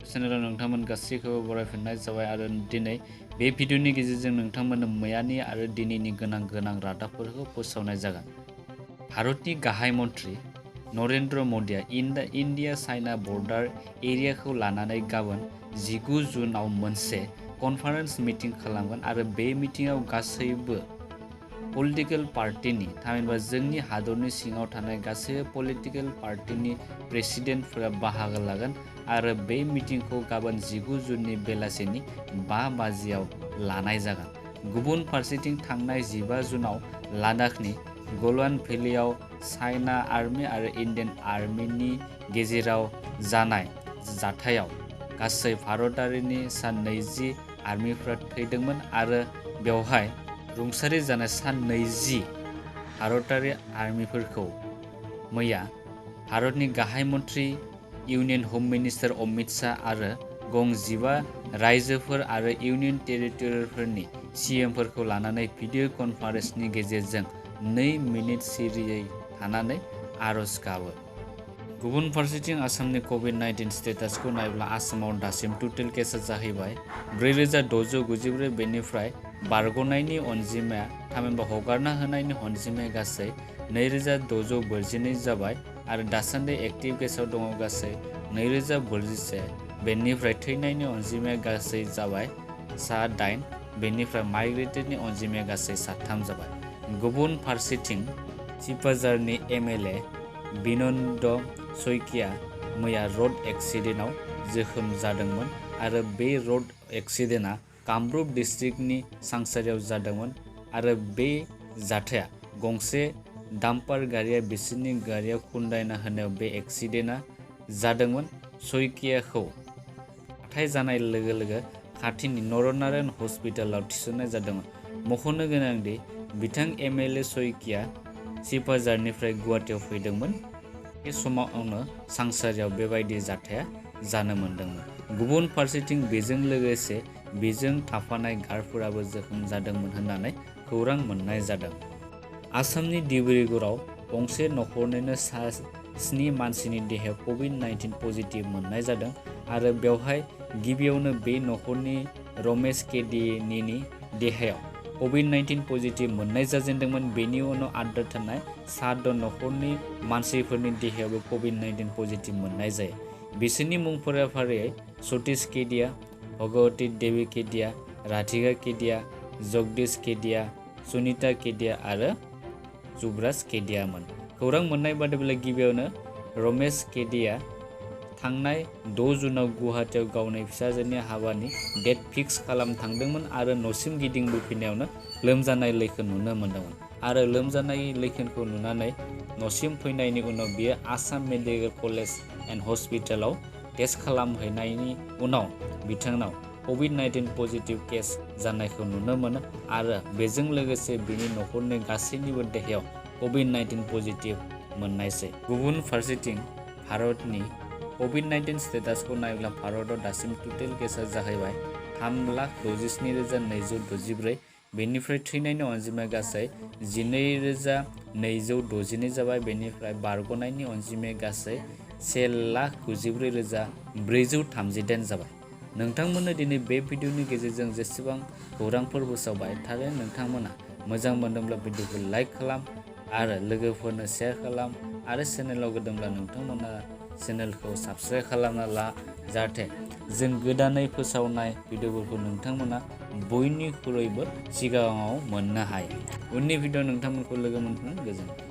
चेनेलाव नोंथांमोन गासैखौबो बरायफिननाय जाबाय आरो दिनै बे भिडिअनि गेजेरजों नोंथांमोननो मैयानि आरो दिनैनि गोनां रादाबफोरखौ फोसावनाय जागोन। भारतनि गाहाय मन्थ्रि नरेन्द्र मदिया इन्डिया चाइना बर्डार एरियाखौ लानानै गाबोन 19 जुनआव मोनसे कनफारेन्स मिटिं खालामगोन आरो बे मिटिंआव गासैबो पलिटिकेल पार्टिनि थामहिनबा जोंनि हादरनि सिङाव थानाय गासैबो पलिटिकेल पार्टिनि प्रेसिडेन्टफोरा बाहागो लागोन आरो बे मिटिंखौ गाबोन 19 जुननि बेलासिनि 5 बाजियाव लानाय जागोन। गुबुन फारसेथिं थांनाय 15 जुनआव लादाखनि गलवान भेलियाव चाइना आर्मि आरो इन्डियान आर्मिनि गेजेराव जानाय जाथायाव गासै भारतारिनि सा 20 आर्मिफ्रा थैदोंमोन आरो बेवहाय रुंसारि जानाय सा 20 भारतारि आर्मिफोरखौ मैया भारतनि गाहाय मन्थ्रि इउनियन होम मिनिस्टार अमित शाह आरो गं 15 रायजोफोर आरो इउनियन टेरिटरिफोरनि सिएमफोरखौ लानानै भिडिअ कनफारेन्सनि गेजेरजों 2 मिनिट सिरियै थानानै आरज गाबो। गुबुन फारसेथिं आसामनि कभिड-19 स्टेटासखौ नायब्ला आसामाव दासिम टटेल केसआ जाहैबाय 4694। बेनिफ्राय बारग'नायनि अनजिमाया थामहिनबा हगारना होनायनि अनजिमाया गासै 2642 जाबाय आरो दासान्दि एक्टिभ केसआव दङ गासै 2041। बेनिफ्राय थैनायनि अनजिमाया गासै जाबाय 8। बेनिफ्राय माइग्रेटेडनि अनजिमाया गासै 3 जाबाय। गुबुन फारसेथिं सिपाझारनि एमएलए बिनोद शइकिया मैया रड एक्सिडेन्टआव जोखोम जादोंमोन आरो बे रड एक्सिडेन्टआ कामरुप डिस्ट्रिक्टनि सांसारियाव जादोंमोन आरो बे जाथाया गंसे डाम्पार गारिया बिसोरनि गारियाव खुन्दायना होनायाव बे एक्सिडेन्टआ जादोंमोन। शइकियाखौ जाथाय जानाय लोगो लोगो खाथिनि नरनारायण हस्पिटालाव थिसननाय जादोंमोन। मख'नो गोनांदि बिथां एमएलए शइकिया सिपाझारनिफ्राय गुवाहाटियाव फैदोंमोन। बे समावनो सांसारियाव बेबायदि जाथाया जानो मोन्दोंमोन। गुबुन फारसेथिं बेजों लोगोसे बेजों थाफानाय गार्डफोराबो जोखोम जादोंमोन होननानै खौरां मोननाय जादों। आसामनि डिब्रुगड़आव गंसे नखरनिनो सा 7 मानसिनि देहायाव कभिड-19 पजिटिभ मोननाय जादों आरो बेवहाय गिबियावनो बे नखरनि रमेश केडिनिनि देहायाव कभिड-19 पजिटिभ मोननाय जाजेनदोंमोन। बेनि उनाव आद्रा थानाय 7 नखरनि मानसिफोरनि देहायावबो कभिड-19 पजिटिभ मोननाय जायो। बिसोरनि मुंफोरा फारियै सतीश केडिया, भगवती देवी केडिया, राधिका केडिया, जगदीश केडिया, सुनीता केडिया आरो जुबराज केडियामोन। खौरां मोननाय बादिब्ला गिबियावनो रमेश केडिया थांनाय 6 जुनाव गुवाहाटियाव गावनि फिसाजोनि हाबानि डेट फिक्स खालामनो थांदोंमोन आरो न'सिम गिदिंबोफिननायावनो लोमजानाय लैखोन नुनो मोन्दोंमोन आरो लोमजानाय लैखोनखौ नुनानै न'सिम फैनायनि उनाव बियो आसाम मेडिकेल कलेज एन्ड हस्पिटालाव टेस्ट खालामहैनायनि उनाव बिथांनाव कभिड-19 पजिटिभ केस जानायखौ नुनो मोनो आरो बेजों लोगोसे बिनि नखरनि गासैनिबो देहायाव कभिड-19 पजिटिभ मोननायसै। गुबुन फारसेथिं भारतनि कभिड-19 स्टेटासखौ नायोब्ला भारतआव दासिम टटेल केसआ जाहैबाय 3,67,264। बेनिफ्राय थैनायनि अनजिमाया गासै 12,262 जाबाय। बेनिफ्राय बारग'नायनि अनजिमाया गासै 1,94,438 जाबाय। नोंथांमोननो दिनै बे भिडिअनि गेजेरजों जेसेबां खौरांफोर फोसावबाय थारैनो नोंथांमोना मोजां मोनदोंब्ला भिडिअखौ लाइक खालाम आरो लोगोफोरनो शेयार खालाम आरो चेनेलाव गोदानब्ला नोंथांमोना चेनेलखौ साबस्क्राइब खालामना ला जाहाथे जों गोदानै फोसावनाय भिडिअफोरखौ नोंथांमोना बयनिख्रुइबो सिगाङाव मोननो हायो। उननि भिडिअ नोंथांमोनखौ लोगो मोनगोन। गोजोन्थों।